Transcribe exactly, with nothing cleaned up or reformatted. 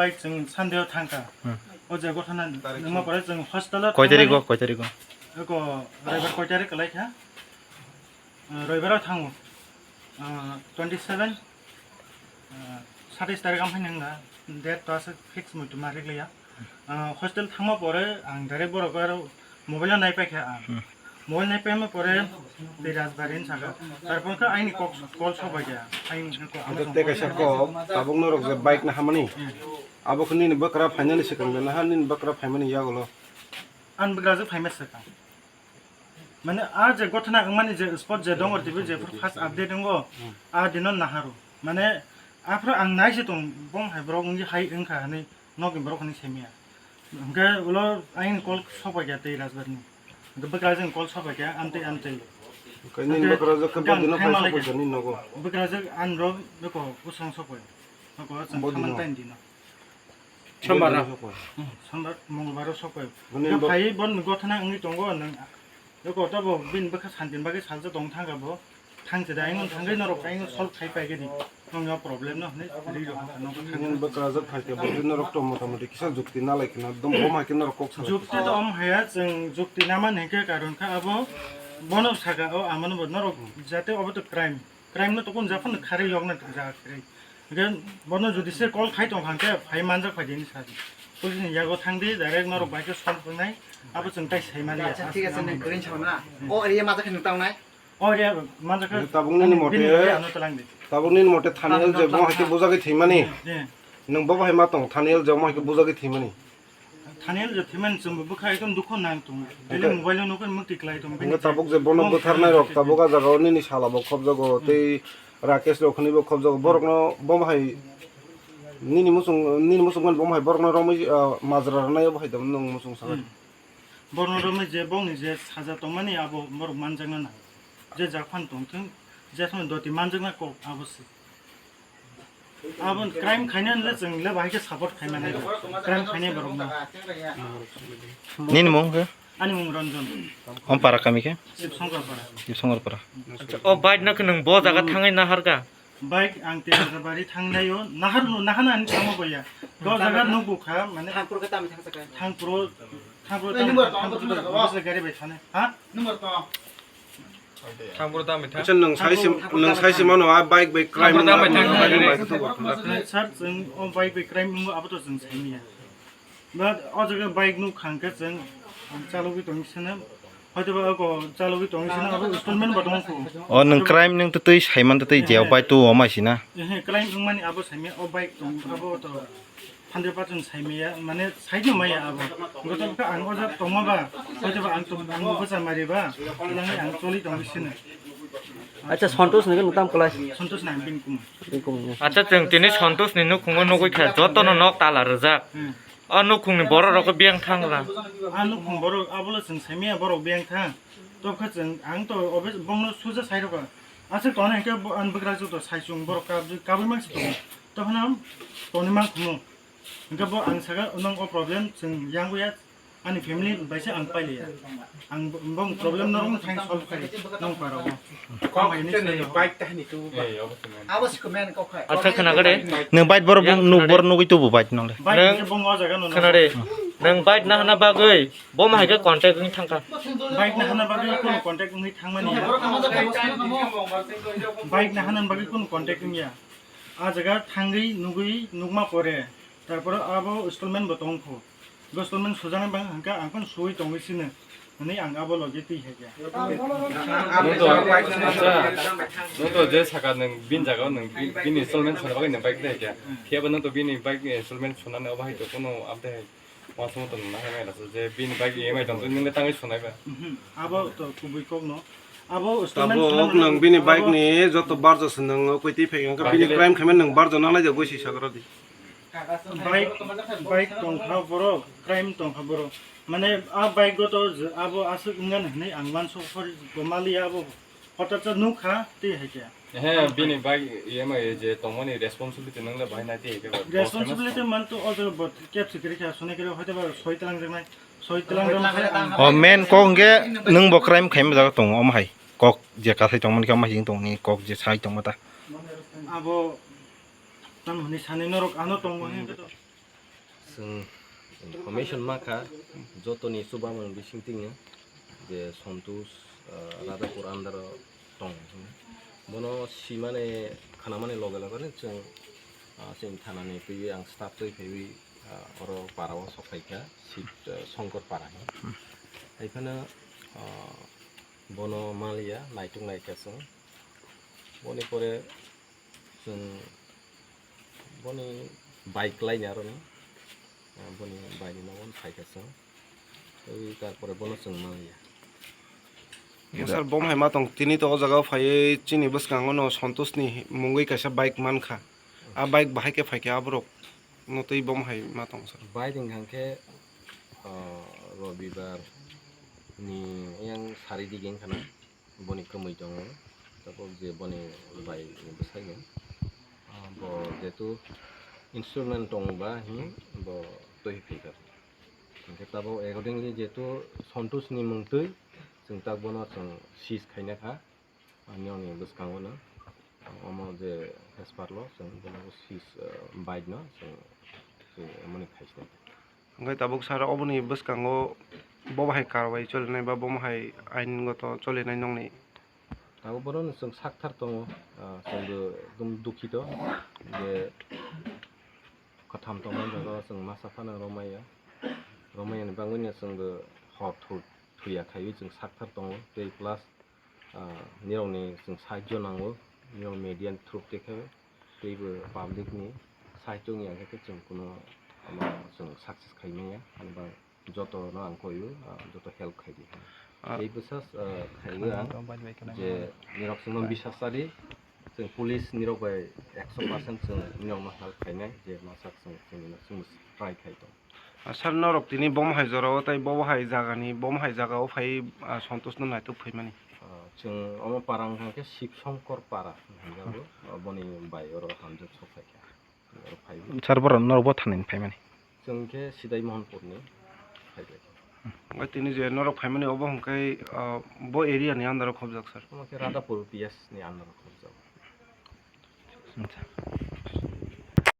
Bai chwng Sunday o thangkha. Hmm. O je gothana nangma pore chwng hostel o Koi tarik o, thangmani koi tarik o? Eko Roibar koi tarik kwlai kha? Ah, Roibar o thango. Ah, twenty seven, ah, satais tarik amphai nangla. Date to aswk fix muitu ma rikliya. Ah, hostel thangma pore ang direct borok aro mobile o naipaikha ang. Hmm. Mobile naipaima pore tei Rajbari hinwi sakha. Tarpor khe aini kok call sobaikha. Aini kok Ado tei kaisa kok, tabuk norok je bike na hamani. Hmm. Abo khe nini bwkra phainani swkang de naha nini bwkra phaimani yagulo. Ani bwkrajwk phaima swkang. Mane a je gothana wngmani je spot je dongor tv je first update wngo, hmm, a dino naharo. Mane aphuru ang naise tong bom hai borok wngwi hai wngkha hinwi nokni borok hinwi saimaya. Hwnkhe ulo aini call sokpaikha tei Rajbarni. Hwnkhe bwkrajwk call sokpaikha amtwi amtwi. Hwnkhe nini bwkrajwk khe bodino phai sokpaikha nini nogo? Bwkrajwk anro beko bwswng sokpai. Noko chwng bodino. Thamani taini dino. Sombar no. Hmm, sombar, mongolbar o sokpai. Boni hwnkhe bo phaiwi bon gothana wngwi tongo nwng. Eko to bo bini bwkha santin bagwi salsa tong thangkha bo. Thangse da, ayung thangwi norok ayung solve khai pai gedi. Nongni o problem no hwnwi ri rok nokha nokha thangwi. Nini bwkrajwk phaikhe bo norok to mota moti kisa jukti nalai khna, dom bom hai khe norok kok salai. Jukti to om haya, chwng jukti namani hinkhe karon kha abo bono saka o amano bo norok jate obo to crime. Crime no tokon japhano kharwi yokna jaga kharwi. Hwnkhe bono jodi se call khai tong hwnkhe phai manjak phai dini sadi. Police ni yago thangdi direct norok bai khe solve wngnai abo chwng tai sai mali. Acha, thik ache, nwng kwrwi sa na. O area majak khe nwng tangnai. O area manjak khe tabuk nini mote, ano talangdi. Tabuk nini mote Thaniel je bo hai khe bujagwi thwimani. Eh. Nwng bo hai ma tong Thaniel je bo hai khe bujagwi thwimani. Thaniel je thwimani chwngbo bwkha ekdom dukho nang tongo. Daily mobile o nukhe mukti klai tongo. Hwnkhe tabuk je bono bwtharnai rok tabuk a jaga o nini sala bo khobjago tei Rakesh rok hwnwi bo khobjago. Borok no bo hai nini muchung nini muchung mani bo hai borok no romwi majra rwnai bo hai nwng muchung sakha. Hmm. Borok no romwi je bongni je saja tongmani abo borok manjakna nang. Je jak phan tongthwng, je thani doti manjakna kok abo se. Abo crime khainai le chwng le bahai khe support khaimani. Crime khainai borok no. Nini mung khe? Ani mung Ranjan. Om para kami khe? Sibsongkar para. Sibsongkar para. Acha, o bike no khe nwng bo jaga thangwi naharkha? Bike ang Tejabari thangnaio nahar no nahana ani thangma boya. Do jaga nukbukha mane. Thangpro khe tamo thangsakha? Thangpro, thangpro tamo thangsakha? Gari bai thane. Ha? Number to. Thangpro tamo thang. Acha, nwng sai sim, nwng sai simano a bike bai crime. Thangpro tamo thang. Sir, chwng o bike bai crime wngbo abo to chwng saimanya. But o jaga bike nuk khang khe chwng ang chalogwi tongwi sene. Hoito ba o chalogwi tongwi sene abo installment bo tong kho. O nwng crime nwng to twi saiman to twi je o bike to o mai sina. Ehe, crime wngmani abo saimanya o bike tong abo to hundred percent saimaya, mane saidi maya abo. Goto ka ang oja tongma ba, hoito ba ang tong, ang bocha mari ba, nang ang choli tong sini. Acha, Santosh ni nuktam klai. Santosh nang bin kum. Bin kum. Acha, chwng tini Santosh ni nukhungo nugwi kha, joto no nok tala rwjak. Hmm. O nukhung ni borok rok biyang thang ra. A nukhung borok abo le chwng saimaya borok biyang thang. To kha chwng ang to obe bongno suja sai rokha. Aswk toni hwnkhe bo, ani bwkrajwk to sai chwng borok kab-, kabwi mangsi tongo. Tokhono toni mangkhumu. Hwnkhe bo ang sakha, nwng o problem chwng yang ya, ani family bai se ang pailiya. Ang bo, bong problem norok thang solve khai nong paro. Kok hai ni chini bike tahni tu. Abo si komen kok hai. Acha khna gade. Nwng bike bor nuk bor nugwi tubu bike nong le. Bike bong o jaga no. Khna de. Nwng bike na hana bagwi bo ma hai khe contact wng thangkha. Bike na hana bagwi kono contact wngwi thangmani. Bike na hana bagwi kono contact wngya. A jaga thangwi nugwi nukma pore, tarpore abo installment bo tong kho. Bo installment sujana bang hwnkha ang phano suwi tongwi sino hwnwi ang abo logi twi hai khe. Nwng to, acha, nwng to je saka nwng bini jaga o nwng bi-, bini installment suna bagwi nwng bike twi hai khe. Phiya bo nwng to bini bike ni installment sunani obo hai to kono update hai. Uansukma tong nang hai mela je bini bike E M I tong twi nwng le tangwi sunai ba. Mhm. Abo to kubui kok no. Abo installment tabuk sunani nwng bini bike abo ni joto barja se nwng kwtwi phai hwnkha bini crime khaimani nwng barja nang lai ja goi si sagra di. Bike, bike tongkha borok, crime tongkha borok. Mane a bike o to je abo aswk wngya hinwi ang uansuk hor gomaliya abo. Hothat sa nukha tei hai khe. He, bini bike E M I je tongmani responsibility nang le bahai nai tei hai khe ba. Responsibility man to o jaga bo kep se kiri kha, sone kiri hoite ba soi tlang jaknai, soi tlang jaknai. O main kok hwnkhe nwng bo crime khaima jaga tongo, omo hai kok je kasai tongmani khe omo hai tongni kok je sai tongma ta. Abo Tamo hwnwi sanwi norok ano tongo hwnwi khe to. Chwng information ma kha, jotoni chubamung bising tingya je Santosh, ah, Radhapur under o tong hwnwi. Bono simani khnamani loge loge no chwng, ah, chwng thanani twiwi ang staff twi phaiwi, ah, oro para o sok phaikha, Shib, ah, Shankar para hwnwi. Hai phano, ah, bono maliya, naituk naikha chwng. Boni pore chwng boni bike laini aroni, ah, boni baini nogo phaikha chwng. Tei tarpore bono chwng maliya. Sir, bom hai ma tong, tini to o jaga o phaiwi chini bwskango no Santosh ni mungwi kaisa bike mankha. A bike bahai khe phaikha aborok no tei bom hai ma tong, sir. Bike wngkha khe, ah, Robibar ni yang sari dige wngkha na. Boni kwmwi tongo, tabuk je boni bai ni bwsai no, ah, bo jetu instrument tong ba hi bo twi phi kha. Hwnkhe tabuk accordingly jetu Santosh ni mung twi chwng tak bono chwng seize khaina kha, ani oni bwskango no omo je as per law chwng bono seize, ah, bike no chwng, chwng emoni khaisna. Hwnkhe tabuk sir, oboni bwskango bo bahai karwai cholinai ba bo bahai aingoto cholinai nongni? Tabuk bono chwng sakthar tongo, ah, chwngbo ekdom dukhito je kwtham tongmani jaga o chwng masa phano romaya, romaya ni bagwino chwngbo hor thu-, thuya khaiwi chwng sakthar tongo tei plus ah, nirokni chwng sahajyo nango, nirok media ni through tei khe teibo public ni sahajyo wngya khe chwng kuno omo chwng success khai manya, ani bang joto no ang koio, ah, joto help khai di. Ah. Tei bwsas, ah, khaiwi ang je nirok chwngno bisas cha di, chwng police nirok bai ekso percent chwng nirokno help khainai je masa chwng chwngno chwng try khai tong. Ah, sir, norok tini bom hai jora o tei bo hai jaga ni, bom hai jaga o phai, ah, Santosh no naituk phaimani? Ah, chwng omo para wngkha khe Shib Shankar para hinjago, ah, boni bai oro hamjak sok phaikha, oro phai. Sir, borok norok bo thani phaimani? Chwng khe Sidai Mohanpur ni phaibai. Omo tini je norok phaimani obo hwnkhe, ah, bo area ni under o khobjak, sir? Omo khe Radhapur P S ni under o khobjak. Acha.